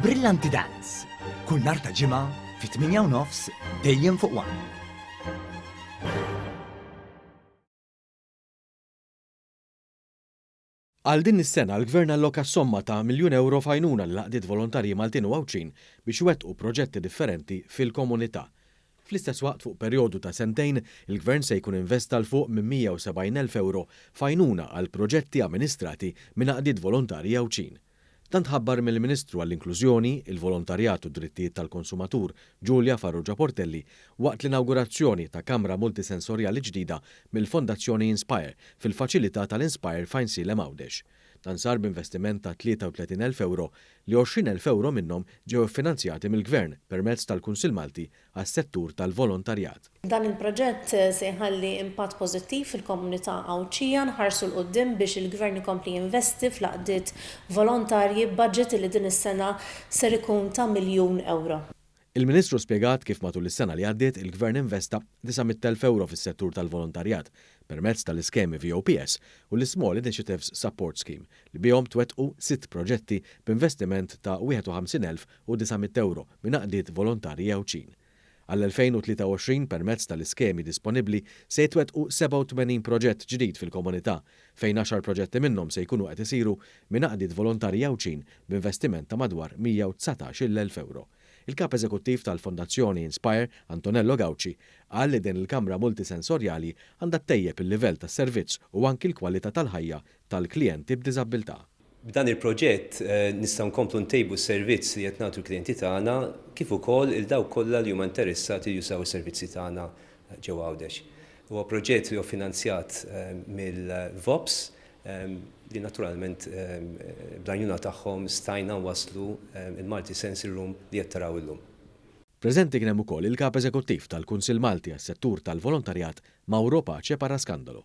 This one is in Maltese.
Brillanti Dance, kull nhar ta' Ġimgħa fit-8 u nofs dejjem fuq One. Għal din is-sena l-Gvern alloka somma ta' miljun ewro f'għajnuna lil għaqdiet volontarji Maltin u Għawdxin biex iwettqu proġetti differenti fil-komunità. Fl-istess waqt fuq perjodu ta' sentejn il-Gvern se jkun investa 'l fuq minn 170,000 ewro f'għajnuna għal proġetti amministrati minn għaqdiet volontarji Għawdxin. Dan tħabbar mill-Ministru għall-Inklużjoni, il-Volontarjat u d-Drittijiet tal-Konsumatur Julia Farrugia Portelli waqt l-inawgurazzjoni ta' kamra multisensorjali ġdida mill-Fondazzjoni Inspire fil-faċilità tal-Inspire f'Għajnsielem Għawdex. Dan sar b'investiment ta' 33,000 ewro li 20,000 ewro minnhom ġew iffinanzjati mill-Gvern permezz tal-Kunsill Malti għas-settur tal-volontarjat. Dan il-proġett se jħalli impatt pożittiv fil-komunità Għawdxija. Nħarsu 'l quddiem biex il-Gvern ikompli jinvesti fl-għaqdiet volontarji b'budget li din is-sena ser ikun ta' miljun ewro. Il-Ministru spjegat kif matul is-sena li għaddiet il-Gvern investa 900,000 ewro fis-settur tal-volontarjat permezz tal-iskemi VOPS u l-Small Initiatives Support Scheme li bihom twettqu sitt proġetti b'investiment ta' 51,900 ewro minn għaqdiet volontarji Għawdxin. Għall-2023 permezz tal-iskemi disponibbli se jitwettqu 87 proġett ġdid fil-komunità fejn għaxar proġetti minnhom se jkunu qed isiru minn għaqdiet volontarji Għawdxin b'investiment ta' madwar 119,000 ewro. Il-Kap Eżekuttiv tal-Fondazzjoni Inspire, Antonello Gauci, qal li din il-kamra multisensorjali għandha ttejjeb il-livell tas-servizz u anki l-kwalità tal-ħajja tal-klijenti b'diżabbiltà. B'dan il-proġett nistgħu nkomplu ntejbu s-servizz li qed nagħtu l-klijenti tagħna kif ukoll 'il dawk kollha li huma interessati li jużaw is-servizzi tagħna ġewwa Għawdex. Huwa proġett li huwa finanzjat mill-VOPS li naturalment bl-għajnuna tagħhom stajna nwasslu il-Multi Sensory Room li qed taraw illum. Preżenti kien hemm ukoll il-Kap Eżekuttiv tal-Kunsill Malti għas-Settur tal-Volontarjat Mauro Pace Parascandolo.